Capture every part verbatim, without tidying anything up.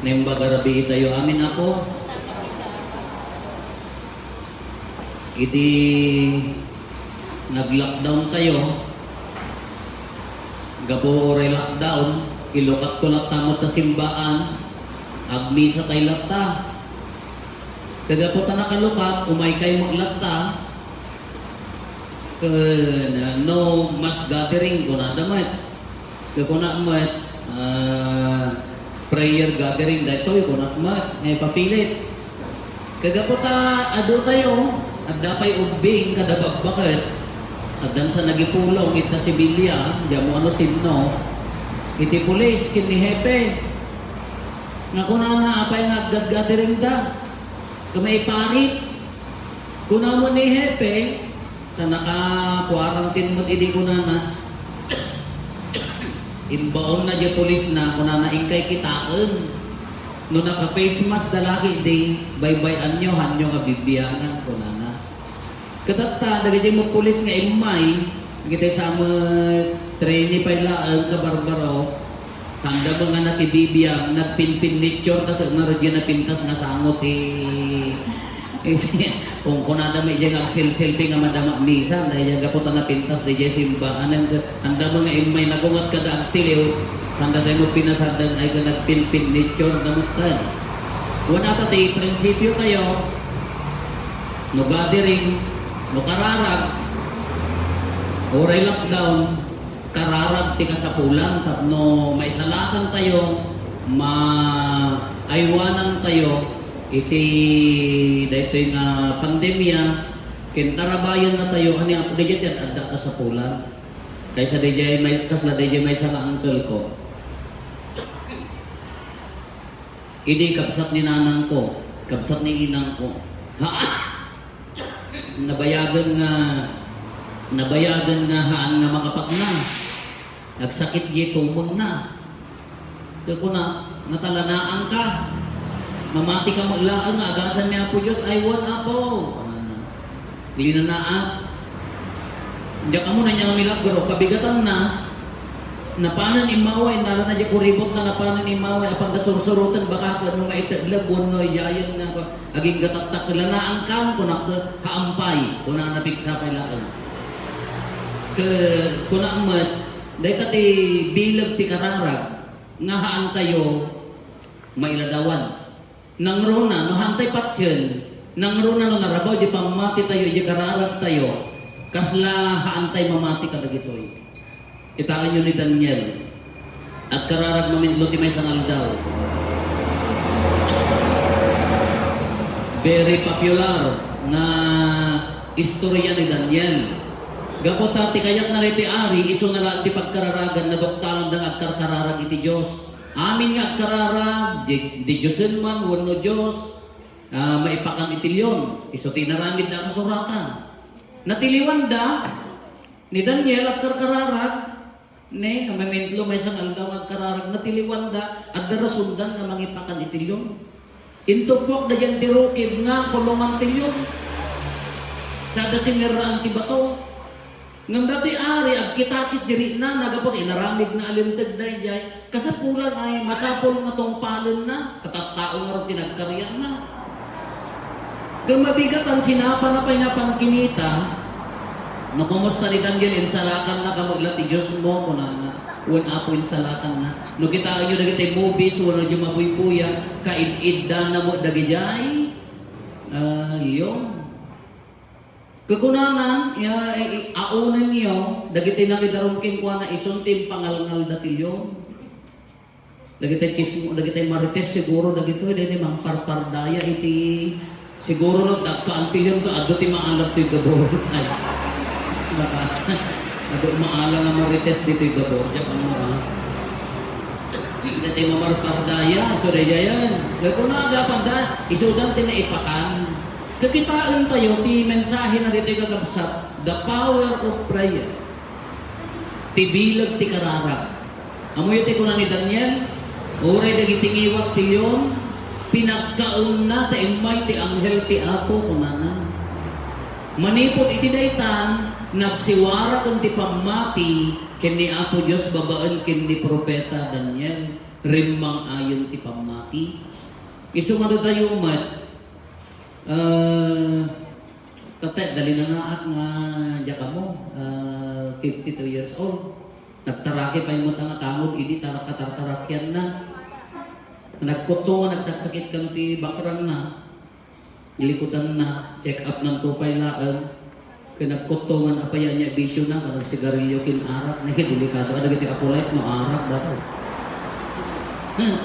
Naimbag a rabii tayo amin, Apo. Idi nag-lockdown tayo, gapu uray lockdown, ilukatko latta met ta simbaan, agmisa tay latta. Kagapu ta nakalukat, umaykay met latta. Ken, no mass gathering, kunada met. Ken kuna met, ah, prayer gathering daytoy, kuna met, nga ipapilit. Kagapu ta adu tayo, adda pay ubbing kada babbaket. Addan sa nagipulong ita sibilya, diammo a no sinno. Iti pulis ken ni hepe. Nga kunana, apay nga aggadgathering da? Ken maiparit. Kuna met ni hepe, ta naka-quarantine met idi kunana. Imbaonna diay pulisna, kunana, "Inkay kitaen. No naka-face mask da lagi di, baybay-anyo, hanyo nga bibiangan," kunana. Ket tatta, dagiti met pulis nga immay, dagiti sa met training pay laeng, kabarbaro, Tanda mo nga nakibibiang, nagpinpinniture, ta ket ngarud nga napintas nga sango ti, eh, kunkunada met idiay nga agselselfie nga madama misa, daydiay gapu ta napintas daydiay simbaan, tanda mo nga immay nagunget kada agtiliw, tanda tayo mo pinasadan ay ka nagpinpinniture, damutan. Wen ata ti prinsipyo tayo, no gathering, no kararag, uray lockdown, kararag ti kasapulan tapno maisalakan tayo, maaywanan tayo iti daytoy nga pandemia, ken tarabayan na tayo, ani Apo, daydiay ti ad-adda kasapulan. Kaysa daydiay may, kasla daydiay maysa nga uncle ko. Idi kabsat ni nanang ko, kabsat ni inang ko. Ha? Nabayagan nga, nabayagan nga haan nga makapakna. Nagsakit diay tumengna. Ket kuna, "Natalanaanka. Mamatika met laeng nga agasan ni Apo Dios." "Ay, wen, Apo." Linanaak. Diak ammo ania nga milagro, kabigatanna, napanen immaway, innalana diay kuribotna, napanen immaway, apan da sursuroten, baka ket no maitegleb wenno idiayen nga agingga taktak, "Lanaankan," kunak, "Haan pay," kunana, pigsa pay laeng. Ket kunak met, dayta ti bileg ti kararag nga haantayo mailadawan. Nangruna, no haantay patien, nangruna no narabaw di pammati tayo, di kararag tayo, kasla haantay mamati kadagitoy. Kitaenyo ni Daniel. Agkararag mamintlo ti maysa nga aldaw. Very popular nga istorya ni Daniel. Gapu ta ti kayatna daytoy ari, isuna laeng ti pagkararagan, naduktalan da nga agkarkararag iti Dios. Amin nga agkararag, di, di Diosen man wenno Dios, ah, maipakan iti leon. Isu ti inaramidda a kasuratan. Natiliwanda ni Daniel agkarkararag, ne, nga mamintlo maysa nga aldaw nga agkararag, natiliwanda, adda rasonda nga mangipakan iti leon. Intupokda diay ti rukib nga kulongan ti leon. Sada sinirraan ti bato. Ngem datoy ari, agkitakit di riknana gapu ta inaramidna a linteg daydiay. Kasapulan ay masapul nga tungpalenna, ta tattao ngarud ti nagkariatna. Ngem mabigatan, sinapana pay nga pankinita, no, kumusta ni Daniel, insalakanna kamo la ti Diosmo, kunana. Wen, Apo, insalakanna. No, kitaenyo dagiti movies, wenno di mabuybuya, kaid-iddana met dagidiay. Ah, iyo. Kukunana, ya, i-, i-, aunenyo, dagiti nangidarum kenkuana, isun ti impangalngalda ti leon. Dagiti tsismo, dagiti marites, siguro, dagitoy, dagiti mangparpardaya iti, siguro, no, dagka anti leon ka, adu ti maalat toy gabor. Ay, baka, adu maalat nga marites ditoy gabor, diak ammo, ah. Dagiti mamarpardaya, so, dayayan. Kunada, panda, isudan ti naipakan. Kakitaentayo ti mensahe na ditoy, kakabsat, the power of prayer. Ti bileg ti kararag. Ammoyo ti kuna ni Daniel, uray dagiti ngiwat ti leon, pinagkaemna ta immay ti anghel ti Apo, kunana. Manipud iti daytan, nagsiwaraken ti pammati ken ni Apo Dios babaen ken ni Profeta Daniel. Rimmang-ayon ti pammati. Isu nga datayo met, ah, tatay, dalinanaak nga diak ammo, ah, fifty-two years old. Nagtaraki pay met nga tangod idi tarak-, katartarakianna. Nagkutto nga nagsaksakit kano ti bakrangna. Likutanna, check up nanto pay laeng. Ken nagkutto nga apay ania bisiona, nga nagsigarilyo ken arak. Nagdelikado a dagiti apo life no arak datayo. Hmm.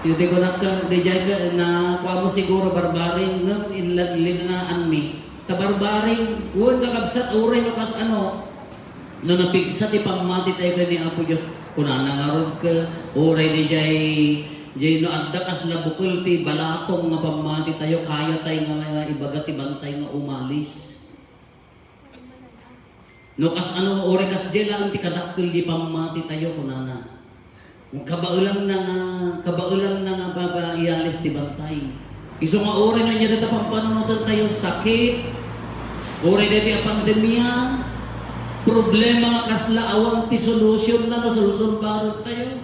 Iti kunak, diay ka, nakuamo siguro barbaring, ngem inla-, linanaanmi. Ta barbaring, wen kakabsat, uray no kasano. No napigsa ti pammatitayo ken ni Apo Dios, kunana ngarud ket, uray diay, diay no adda kasla bukel ti balatong nga pammatitayo, kayatay nga, nga ibaga ti bantay nga umalis. No kasano, uray kasdiay laeng ti kadakkel ti pammatitayo, kunana. Kabaelanna nga, kabaelanna nga pagaiyalis ti bantay. Isu nga uray no ania dayta pampanunotentayo, sakit, uray daytoy a pandemia, problema nga kasla awan ti solusionna no sulsulbarentayo.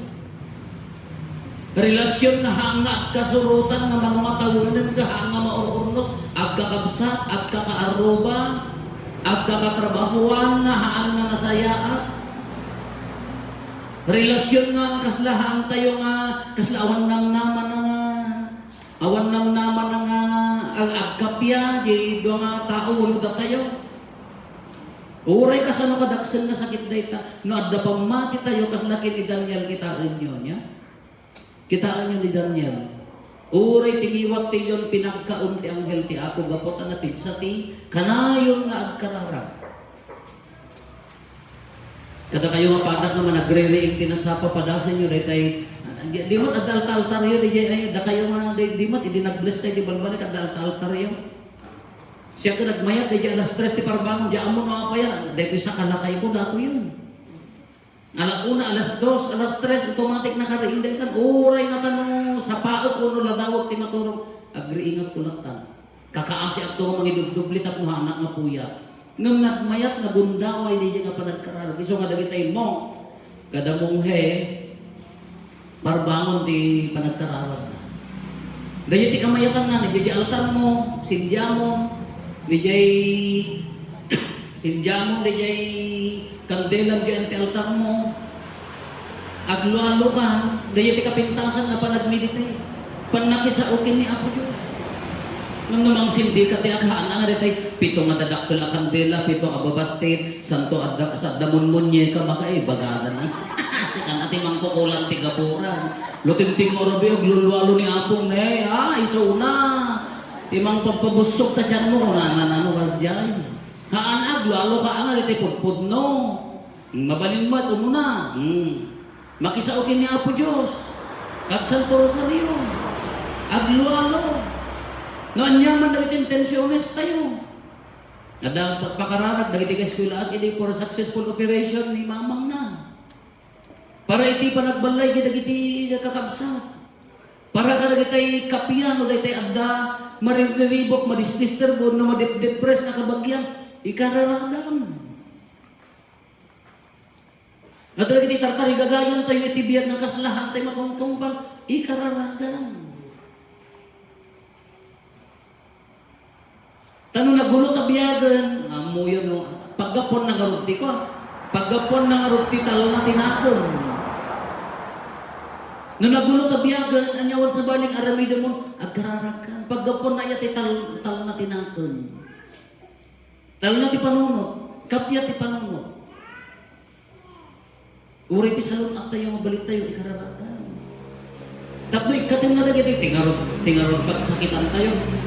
Relasion nga haan nga agkasurotan nga mano nga tawenen nga haan nga maur-urnos, agkakabsat, agkakaarruba, agkakatrabahoan nga haan nga nasayaat. Relasion nga kasla haantayo nga kasla awan namnamana nga, awan namnamana nga ag-, agkappia, di dua nga tao, wenno datayo. Uray kasano kadaksen nga sakit dayta, no adda pammatitayo, kasla ken ni Daniel, kitaenyo, nia? Kitaenyo ni Daniel. Uray ti ngiwat ti leon, pinagkaem ti anghel ti Apo gapu ta napigsa ti kanayon nga agkararag. Kadakayo nga padak nga managririing ti nasapa, padasenyo daytay, di, di met adda alta-altaryo, di, ay, dakayo nga, di, di met, idi nag-bless tayo, di balbalik, adda alta-altaryo. Siak nga nagmayat, di alas tres ti parbangon, di ammo no apay a, daytoy sakalakayko, datoyen. Ala una, alas dos, alas tres, automatic nakariing daytan, uray natano, sapaek, wenno ladawek ti maturog, agriingakto latta. Kakaasiakto nga mangidubdubli tapno haanak nga puyat. Ngem nagmayat nga gundaway daydiay nga panagkararag. Isu nga dagiti immo, kada monghe, parbangon ti panagkararagna. Daydiay ti kamayatanna, daydiay altarmo, sindiamon, daydiay sindiamon, daydiay kandelam diay ti altarmo. Aglualuka, daydiay ti kapintasan nga panagmeditate. Pannakisao ken ni Apo Dios. Ngem no mangsindika ti aghaanna nga daytay, pito nga dadakkel a kandela, pito a babattit, santo adda, sadda munmunyeka, makaibagana. Sika na ti mangkukulang ti gapuran. Lutinting mo, Ruby, aglulualo ni Apong, ne, ah, isuna. Ti mangpagpabussok ta tianmo, kunana, nano, kasdiay. Haan, aglualuka, nga daytay pudpudno. Mabalin met, umuna. Hmm. Makisao ken ni Apo Dios. Agsanto rosario. Aglualo. No ania man dagiti intensiones tayo. Adda pa-, pakararag dagiti kaeskuelaak idi for successful operation ni mamangna. Para iti panagballay dagiti kakabsat. Para kadagitay kapian no daytay adda mariribok, madisdisturbo, no madepdepres nga kabagian, ikararagdan. Adda dagiti tartarigagayan tayo iti biag nga kasla haantay matungtungpal, ikararagdan. Ta no nagulo ta biagen, ammoyo no, paggapuanna ngarud ti kua, paggapuanna ngarud ti talna ti nakem. No nagulo ta biagen, ania wen sabali nga aramidemon, agkararagkan. Paggapuanna aya ti tal-, talna ti nakem. Talna ti panunot, kappia ti panunot. Uray ti salun-attayo nga balittayo, ikararagdan. Tapno ikkatenna dagiti tingarod, tingarod pagsakitantayo.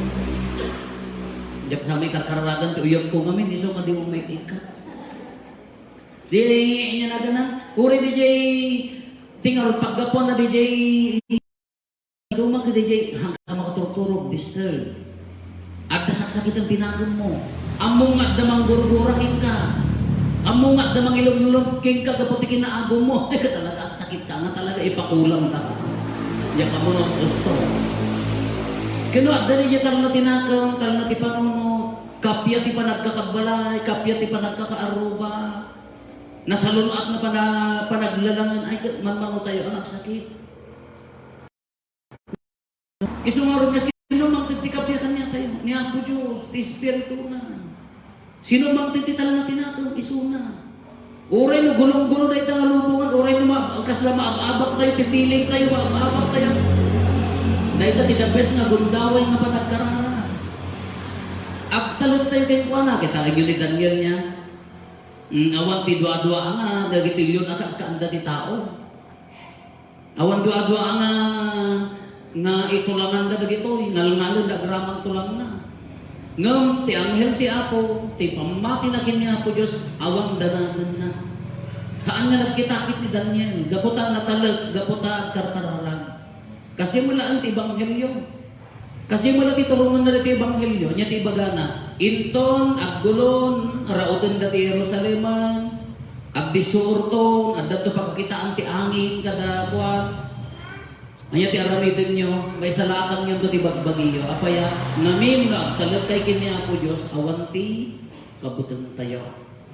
Diak sa may karkararagan ti uyabko ngamin, isu nga di mo may ikkat. Di, inya nagana, uray di jay tingarod paggapuanna di jay Dumang ka dayjay, hangka makaturturog, disturb. Adda saksakiten ti nagemmo. Ammom nga adda manggurgura kenka. Ammom nga adda mangilunglung kenka gapu ti kinaagummo. Ay, ka talaga, agsakit ka nga talaga, ipakulam ka. Diak ammo naus-usto. Ken no adda dayjay talna ti nakem, talna ti panunot, kappia ti panagkakabbalay, kappia ti panagkakaarruba. Nasalun-at nga pana-, panaglalangen, ay, ket manmano tayo ang agsakit. Isu ngarud nga sino mangted ti kabiakan ni Atay, ni Apo Dios, ti Espirituna? Sino mangted ti talna ti nakem? Isuna. Uray no gulong-gulo dayta nga lubongan, uray no ma-, kasla maab-abak tayo, ti feeling tayo, maab-abak tayo. Dayta ti the best nga gundaway nga panagkararag. Agtalek tayo kenkuana. Kitaenyo ni Daniel niya. Mm, awan ti dua-dua nga dagiti leon a kaagkaanda ti tao. Awan dua-dua nga, nga itulanganda dagitoy, ngalngalenda agraman tulangna. Ngem ti anghel ti Apo, ti pammatina ken ni Apo Dios, awan danagenna. Haan nga nagkitakit ni Daniel, gapu ta natalek, gapu ta agkarkararag. Kasi mulaen ti ebanghelio. Kasi mula ti turongenna ditoy ebanghelio, nia ti ibagana, inton aggulon, rautenda ti Jerusaleman, agdisuorton, addanto pakakitaan ti angin kada kuan. Ania ti aramidenyo? Maisalakanyo ti bagbagiyo. Apay a, ngamin no agtalek tay ken ni Apo Dios, awan ti kabutengtayo.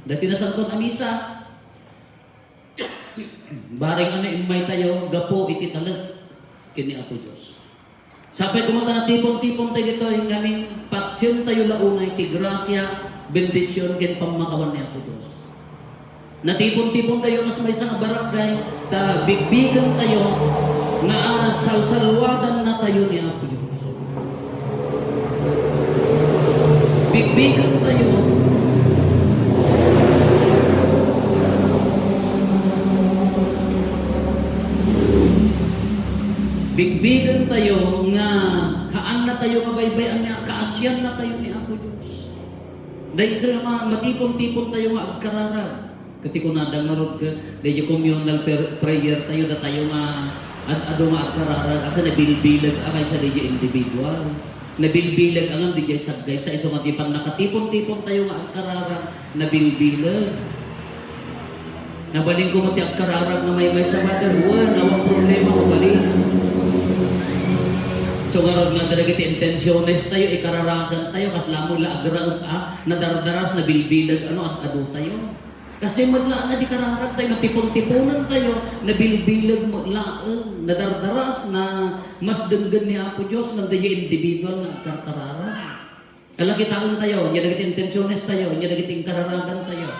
Dati nasanton a misa, bareng ano immaytayo gapu iti talek ken ni Apo Dios. Sapay koma ta natipon-tipon tayo ditoy, ngamin patientayo la unay ti grasia, bendision, ken pammakawan ni Apo Dios. Natipon-tipon tayo kas maysa nga barangay, ta bigbigen tayo nga salsalwadan natayo ni Apo Dios. Bigbigen tayo. Bigbigen tayo nga haan natayo nga baybay-an nga kaasian natayo ni Apo Dios. Dahil sa mga matipon-tipon tayo nga agkararag. Ket ti kunada ngarud ket, daydiay communal per-, prayer tayo, datayo nga ad-adu nga agkararag, a ket nabilbileg a kaysa daydiay individual. Nabilbileg a ngem daydiay saggaysa, isu nga ti pannakatipon-tipon tayo nga agkararag, nabilbileg. Nabalin koma ti agkararag nga maymaysa, Father, wen, awan problema, mabalin. So, ngarud nga, dagiti intensiones tayo, ikararagan tayo, kasla mo la agraem a, nadardaras, nabilbileg, ano, ad-adu tayo. Kasi met laeng a di kararag tayo, natipon-tiponan tayo, nabilbileg met laeng, nadardaras, na mas denggen ni Apo Dios, ngem daydiay individual nga agkarkararag. Ala, kitaen tayo, ania dagiti intensiones tayo, ania dagiti inkararagan tayo,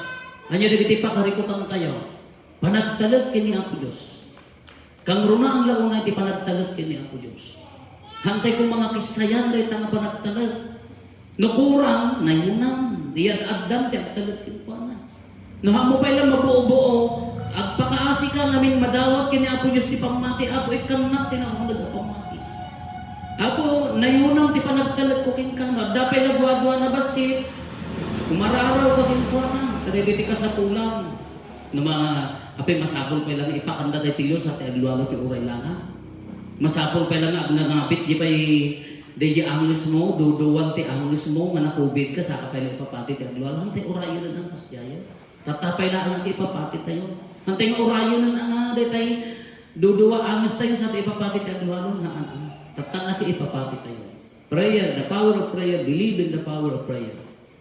ania dagiti pakarikutan tayo. Panagtalek ken ni Apo Dios. Kangrunaan la unay ti panagtalek ken ni Apo Dios. Hantay koma nga kissayan dayta nga panagtalek. No kurang, nayunam, iyad-addam ti agtalek kenkuana. No ammo pay la mabuobuo, agpakaasika ngamin madawat ken ni Apo Dios ti pammati, Apo, ikkannak ti nauneg a pammati. Apo, nayunam ti panagtalekko kenka, no adda pay la duadua nga bassit, umararawka kenkuana, kadagiti kasapulan. No ma-, apay masapul pay la nga ipakanda daytoy sa ti aglualo ti uray la nga. Masapul pay la nga agnangabit di pay daydi angesmo, duduan ti angesmo, nga na-COVID ka, saka pay la ipapati ti aglualo. Hantay urayen a nga kasdiay. Tatta pay laeng ti ipapati tayo. Hantay nga urayen a nga daytay dudua anges tayo sa ti ipapati ti aglualo nga, ah, ah. Tatta nga ti ipapati tayo. Prayer, the power of prayer, believe in the power of prayer.